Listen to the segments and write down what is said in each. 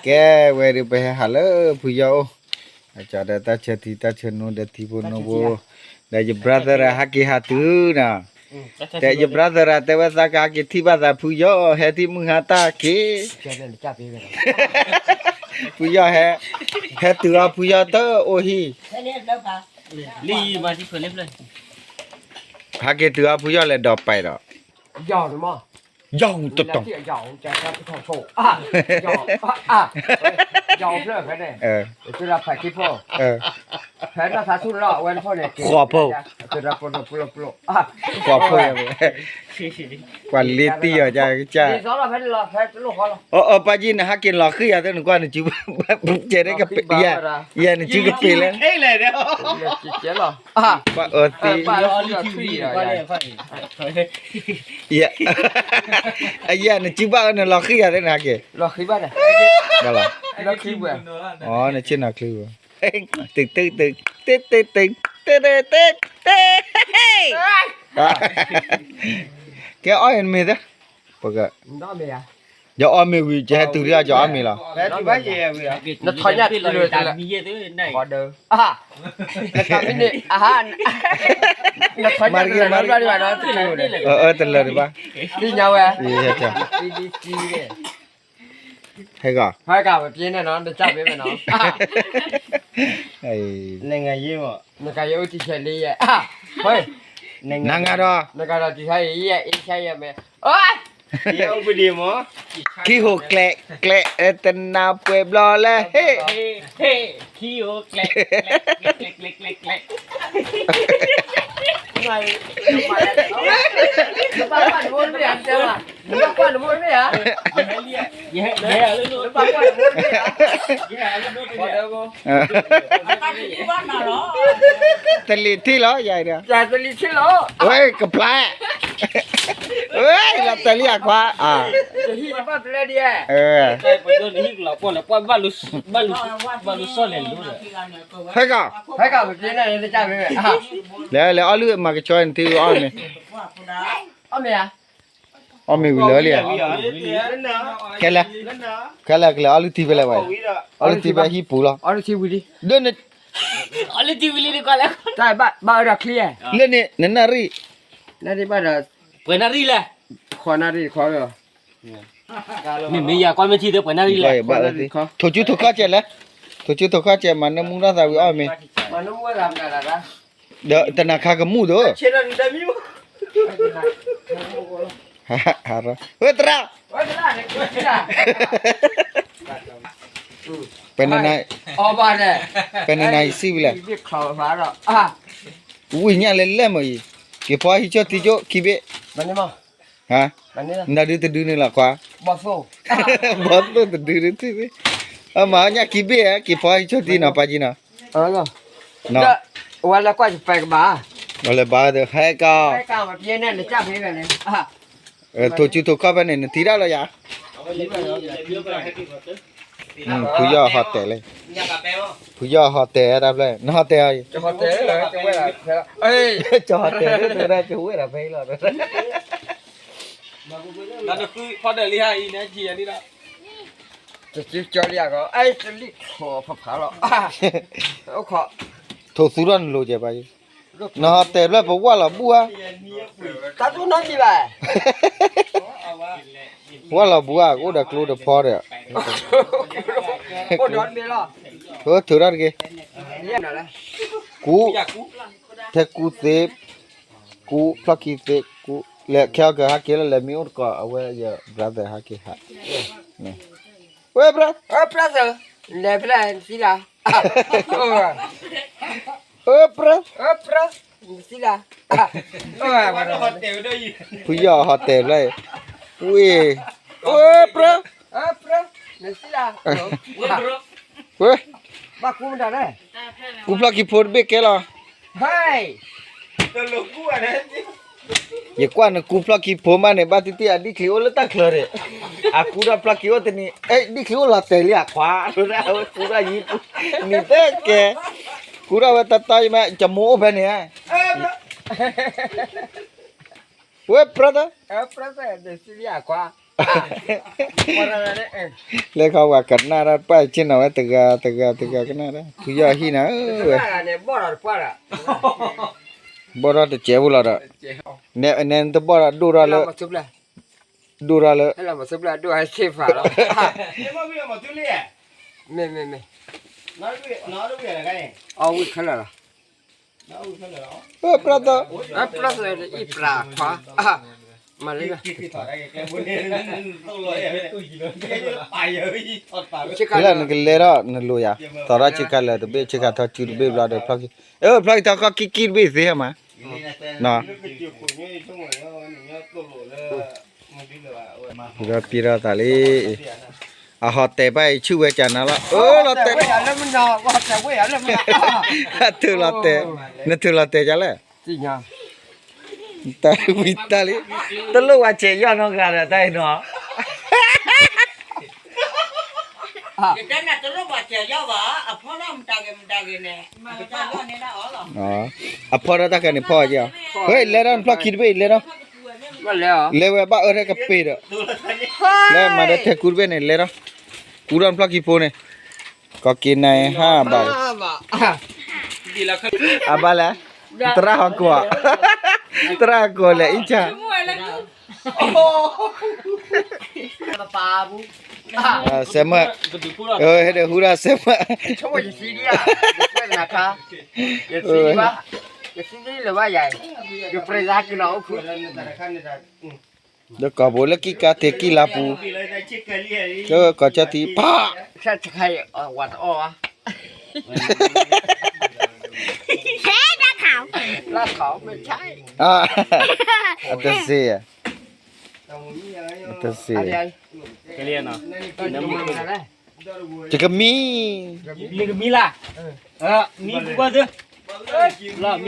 ကဲဝဲဒၣ်ပဟဲဟးလၢဖုယီၢ်အိၣ်, ဒီးတၢ်ဆၢထံတၢ်ဆၢနိဒီးထံဖိနိဖိ, ဒီးယ brother ဟဲက့ၤဟးတုၤနီၤ, တဲယ brother တဲဝဲသးကဟဲက့ၤထံၣ်ဘၣ်သးဖုယီၢ် ဟဲထံၣ်မုၢ်ဟါတၢ်က့ၤ, ဖုယီၢ်ဟဲ, ဟဲတုၤအီၤဖုယီၢ်တအိၣ်ဟံၣ်, ဟဲက့ၤတုၤအီၤဖုယီၢ်လဲၤဒီးပာ်ဒီး ယီၢ်တတီၤ, ယီၢ်ဖျၢၣ်ဖဲန့ၣ်, ဖဲနီၢ်သးဆူၣ်လီၤ အဝဲတဖၣ်န့ၣ်, ဃီၤဖိ, ဃီၤဖိ, ကွၢ်လ့တံၢ်အီၤကကၢ်, အပၢ်ကံၢ် နဟဲက့ၤလီၤဃံၤယၤသ့ၣ် နကွၢ်နစု, ယဲနစုကပ့ၤလဲၣ်, ပှၤအၢသံ ယဲ, အယဲနစုဘၣ်အၢ နလီၤဃံၤယၤသ့ၣ် နဟဲက့ၤ, ဘၣ်လီၤ, နဆ့ၣ်နီၤချံဝဲ, တုၤတုၤတုၤ, တုၤတုၤတုၤ, တုၤတုၤတုၤ, ကဲအီၣ်အံၤနမ့ၤသ့, ပက, ယအီၣ်မ့ၤဝံၤ ယဟဲတုၤလံ ယအီၣ်မ့ၤလီၤ, မၤတဂ့ၤ, မၤတဂ့ၤ, တလၢာ်ဒံးဘၣ်, သ့ၣ်ညါဝဲ, ဟဲဂီၤ, ဟဲဂီၤ, ပပျဲန့ၣ်နီၤ နစၢ်ပျဲဝဲနီၤ, နကယဲအိၣ်တံၢ်ဆဲးလံယဲ, နဂၤဒီး, နဂၤဒီးတံၢ်ဆဲးယဲ အ့ၣ်ဆဲးယဲမ့ၢ်, အိၣ်ပဒံးမး, ခံဟိးကျဲးကျဲး တနၢ်ပှဲၤဘျီလၢဟ့ၣ်, ခံဟိးကျဲး, တလံၤထံၣ်လီၤ, ယၤဒီး, ဝဲကဖျါ, ဝဲလီၤတဲာ်လံအခွါ, ဟံၣ်ဘၣ်ပလဲဒံး, ဟဲကီး, လဲၤလဲၤအီၣ်လုၢ်မၤကဆှီနထံအီၣ်မ့ၤ, အီၣ်မ့ၤဝံၤလၢလံဧါ, ခဲလၢာ်, ခဲလၢာ်ကလဲၤအီၣ်လုၢ်ထံဖဲလဲၣ်ဝဲ, အီၣ်လုၢ်ထံဖဲဟံၣ်ပူၤလီၤ, ဒ်န့ၣ်, အီၣ်လုၢ်ထံဝံၤလံ, လၢန့ၣ် နနၣ်ရံၣ်, ပှဲၤနၣ်ရံၣ်လဲၣ်, မ့မ့ၢ်ယၤကွၢ်မ့ၢ်ထံသ့ပှဲၤနၣ်ရံၣ်လဲၣ်, ထိၣ်စုထိၣ်ခီၣ်စဲးလဲၣ်, ထိၣ်စုထိၣ်ခီၣ်စဲး မၤနၢမူထီၣ်သးဝံၤအီၣ်မ့ၤ, ဒီးတနၤခါကမူၣ်သိး, ဝဲသရၣ်, ပနနၤ, ပနနၤအံၤစံးဝံၤလဲၣ်, ဝံၤညၣ်လဲၤလဲၣ်မ့ၢ်အံၤ, က့ၤဖီဟံၣ်ဆိၣ်ထံကၠိခံဘ့ၣ်, နဒုတဒုန့ၣ်လီၤခွါ, ဘီသိၣ်တဒုန့ၣ်ထံၣ်သ့, အမၤညၣ်ခံဘ့ၣ်ဧါ က့ၤဖီဟံၣ်ဆိၣ်ထံနီၤ ပၢ်ကံနီၤ, ဝဲလၢကွၢ်ပကဘၣ်, ဝဲလၢဘၣ်ဟဲကီး, ထိၣ်စုထိၣ်ခီၣ်ဖဲန့ၣ် နထံၣ်တၢ်လီၤယၤ, ဖုယီၢ်ဟီၣ်တဲာ်လံ, ဖုယီၢ်ဟီၣ်တဲာ်တၢ်ဖျၢၣ် နဟီၣ်တဲာ်အီၤ, ကဟီၣ်တဲာ်, ကဝဲဒၣ်ဖဲလီၤ, ဖီဒၢးလံဟါအံၤန့ၣ်, တလံၣ်ဖီဖးလီၤ, ထိၣ်သူထီၣ်နလိၤကဲဘၣ်, နဟီၣ်တဲာ်ဖျၢၣ်ပဝၢ်လီၤဘူၣ်ဧါ, တၢ်သူနီတမံၤဘၣ်, ဝၢ်လီၤဘူၣ်ဧါ ကအိၣ်ဒီးကျိဒီးဖီဒီး, ထုးထီၣ်တက့ၢ်, ကူ, ထဲကူသ့, ကူဖျီၣ်ခံသ့, ကူ, လဲၤခဲအီၤကဟးက့ၤလၢလဲၤမ့ၢ်အိၣ်တကိး အဝဲယ brother ဟးက့ၤဟး, ဝဲ brother, လဲၤဖဲလဲၣ်သံလၢ, အၢ ပြၢ, အၢ ပြၢ, နသံလၢ, ဖုယီၢ်ဟီၣ်တဲာ်ဘျီ, ဝ့ၢ်, အၢ ပြၢ, အၢ ပြၢ, နသံလၢ, ဝ့ၢ်, ဘၣ်ကူမတၤလဲၣ်, ကူဖျီၣ်ခံဖိတဘ့ၣ်ကဲလီၤ, ဟဲ, ယကွၢ်နကူဖျီၣ်ခံဖိမးန့ၣ် ဘၣ်တံၢ်တံၢ်အဒံၣ်ချံအိၣ်လၢတၢ်ချၢန့ၣ်, အကူဒီးဖျီၣ်ခံအိၣ်တနံၤ, အဲ ဒံၣ်ချံအိၣ်လီၤတဲာ်လံအခွါ, နံၤတကဲ, ကူဒီးဝဲတတီယမး ကမိၢ်အိၣ်ဖဲန့ၣ်, ဝ့ၢ် ပြၢ, နသံလၢအခွါ လဲၤခီဝဲကနၣ်တၢ်ပၢ်ဆ့ၣ်နီၤဝဲတဂၤတဂၤတဂၤကနၣ်တၢ် ဖုယီၢ်ဟံၣ်နၤဧၢဝဲ ဘီၣ်ထီၣ်တစဲးဖိလီၤဒီး နဲနတဘီၣ်ဒီးဒိၣ်ထီၣ်လၢ ဒိၣ်ထီၣ်လၢ မ့မ့မ့ အဝံၣ်ခဲလၢာ်လီၤ ပျၢ်သၢ ပျၢ်သၢအံၤပျၢ်ခွါ မၤလၢ လၢနကလဲၤထီၣ်နလိၤယၤ သီထီၣ်ဆ့ကၤလၢာ်တဘ့ၣ် ဆ့ကၤထီၣ်စုတဘ့ၣ်ဘျီဒီးဖျီၣ်ခံ အၢ ဖျီၣ်ခံထီၣ်ခီၣ်ကံၢ်ကံၢ်တဘ့ၣ်သ့မး ဒီးပံၤထီၣ်သးလံ အဟီတဲာ်ဘၣ်အံၤဆူၣ်ဝဲကနၤလီၤ အၢ လီၤတဲာ် ထုးလီၤတဲာ် နထုးလီၤတဲာ်ကလဲၣ် တၢ်ဝံၤတၢ်လံ တလိၣ်ဝဲစဲးယီၢ်နီတဂၤဒီး တၢ်အံၤနီၤ ယတဲနၤတလိၣ်ဘၣ်စဲးယီၢ်ဘၣ် အဖီၣ်ထီၣ်မတၤဂ့ၤမတၤဂ့ၤန့ၣ် မၤကတၢ်လီၢ်န့ၢ်ဒၣ်အီၤလီၤ အဖီၣ်ထီၣ်တၢ်ခါန့ၣ်ဖီၣ်က့ၤအီၤ ဟဲ လဲၤထီၣ်နဖျီၣ်ခံတဘ့ၣ် လဲၤထီၣ် လဲၤဝဲဘၣ်အၢထဲကပ့ၤဒီး လဲၤမၤဒီးထဲကူတဘ့ၣ်န့ၣ် လဲၤထီၣ် ကူထီၣ်နဖျီၣ်ခံဖိန့ၣ် ကီးက့ၤနၤဟါဘၣ် အဘၣ်လဲၣ် သရၣ်ဟီၣ်ကိး သရၣ်ဟီၣ်ကိးလဲၣ် အံၣ်ဆၣ် စဲမၢ် ဟဲဒီးဟူဒၣ်စဲမၢ် ဒီးကီၢ်ဘိလၢကံၢ်ကါတ့ၢ်ကံၢ်လါပူၤ လၢကီၢ်ကၠီတံၢ် ဖး အတစ့ အတစ့ ယကမံ မံကမံလၢ မံပူၤကွၢ်သု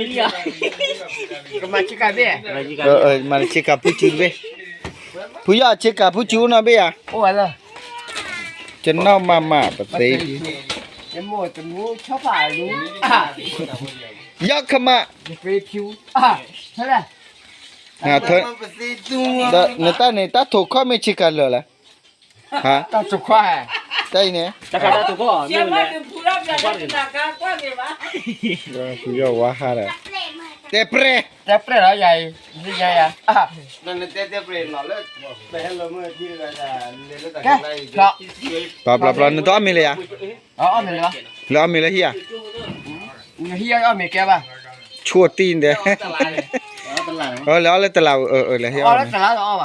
လီၤမံလံဧါ မၤဆ့ကၤဖုစုတဘ့ၣ် ဖုယီၢ်ဆ့ကၤဖုစုအိၣ်နီတဘ့ၣ်ဧါ အိၣ်ဝဲလၢ ကနီၣ်မးမးပသ့ ယမိၢ်တမူဆီဖးလူ ယီၢ်ခမး နတၢ်န့ၣ် တၢ်ထိးခီၣ်မ့ၢ်ဆ့ကၤလၢာ်လဲၣ် ဟါ တၢ်အံၤန့ၣ် ဖုယီၢ်ဝါဟါဒီး တဲပြဲၢ် တဲပြဲၢ်လီၤယၤအံၤ ယၤယၤ ပျီပျီပျီ နတအီၣ်မ့ၤလၢယၤ လၢအီၣ်မ့ၤလၢဟံၣ်ဧါ ဟံၣ်အီၣ်မ့ၤကဲဘၣ် ဆိၣ်တံၢ်ဒဲး လဲၤအီၣ်လၢတလး လဲၤဟံၣ်အီၣ်မ့ၤ န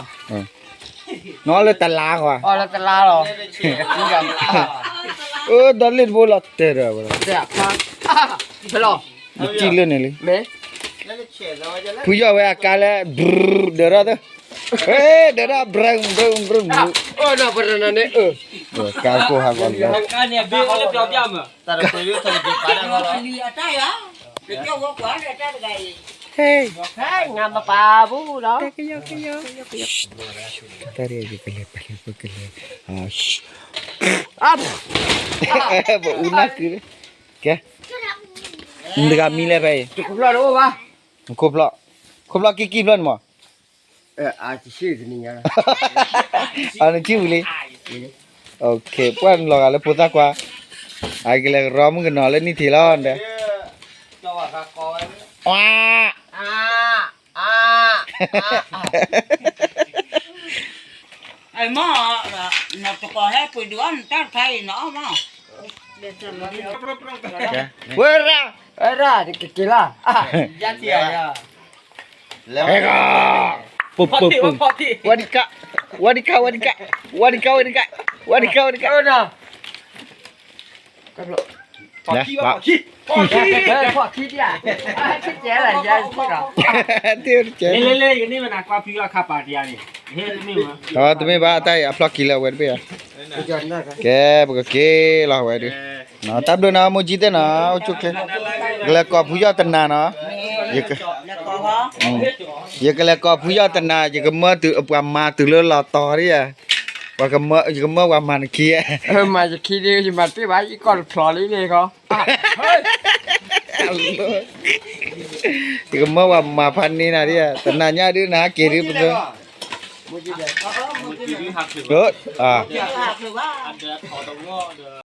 အီၣ်လၢတလးကွၢ် အီၣ်လၢတလးလီၤ အၢ ဒီးလ့ၣ်တဘိလီၤတဲာ်ဒီး နစံၣ်လၢန့ၣ်လံ ဖုယီၢ်ဝဲအကါလၢ ဒၢးထီၣ်သၢ ဒၢးထီၣ် ဘြုၣ်ဘြုၣ်ဘြုၣ်ဘြုၣ် ကါကိၢ်ဟးဂီၤလၢ ဟဲ နမပာ်ဘူးလီၤ တၢ်ကယီကယီ ပကလဲၤ ပကလဲၤ ပအူနၢ်ကု ကဲ နတဂၤမံလဲၣ်ဖဲအံၤ ခိၣ်ဖျီၣ် ခိၣ်ဖျီၣ်ကံၢ်ကံၢ်ဖျီၣ်န့ၣ်မး အနကံၢ်ဝံၤလံ ပှၢ်နလီၤဂာ်လၢဖိသၣ်ခွါ အကလဲၤကရီမုၣ်ကနီၤလၢနံၣ်ထံးလီၤဒီး ဝဲရၣ် ဝဲရၣ် ကက့ၤလီၤ ဟဲဂၤ ပုပ်ပုပ်ပုပ် ဝါဒံကါ ဝါဒံကါ ဝါဒံကါ ဝါဒံကါ ဝါဒံကါ ဝါဒံကါ ဝါဒံကါ ဖီၣ်ခံ ဖီၣ်ခံ ဖီၣ်ခံဒံး တ့ၢ်တကဲ လဲၤလဲၤလဲၤ ယကန့ၢ်ဝဲနၤကွၢ်ဖံလီၤခါပာ်တယၤန့ၣ် ဟဲတမ့ၢ်ဝဲ တမ့ၢ်ဘၣ် တၢ်အံၤအဖျီၣ်ကံၤလၢအဝဲတဘ့ၣ်ဧါ ကဲ ပကက့ၤလီၤဝဲဒုး တၢ်ဘျုးနီၤ မိၢ်ကၠံသ့ၣ်နီၤ အိၣ်ဆူၣ်ချ့ ကလဲၤကိးဖုယီၢ်တနၤနီၤ ယကလဲၤကိးဖုယီၢ်တနၤ ယကမၢတုၤပှၤမၤတုၤလၢလီၤတီၤဒ်ဧါ ယကမၢပှၤမၤနခံ မၤယခံဒ် ယမၤတဘၣ် ယကီၢ်တဖျီၣ်လံန့ၣ်ခီ ယကမၢပှၤမၤဖးန့ၢ်နၤဒ်ဧါ တနၤညါဒုးနဟးက့ၤဒုးပသ အၢ အ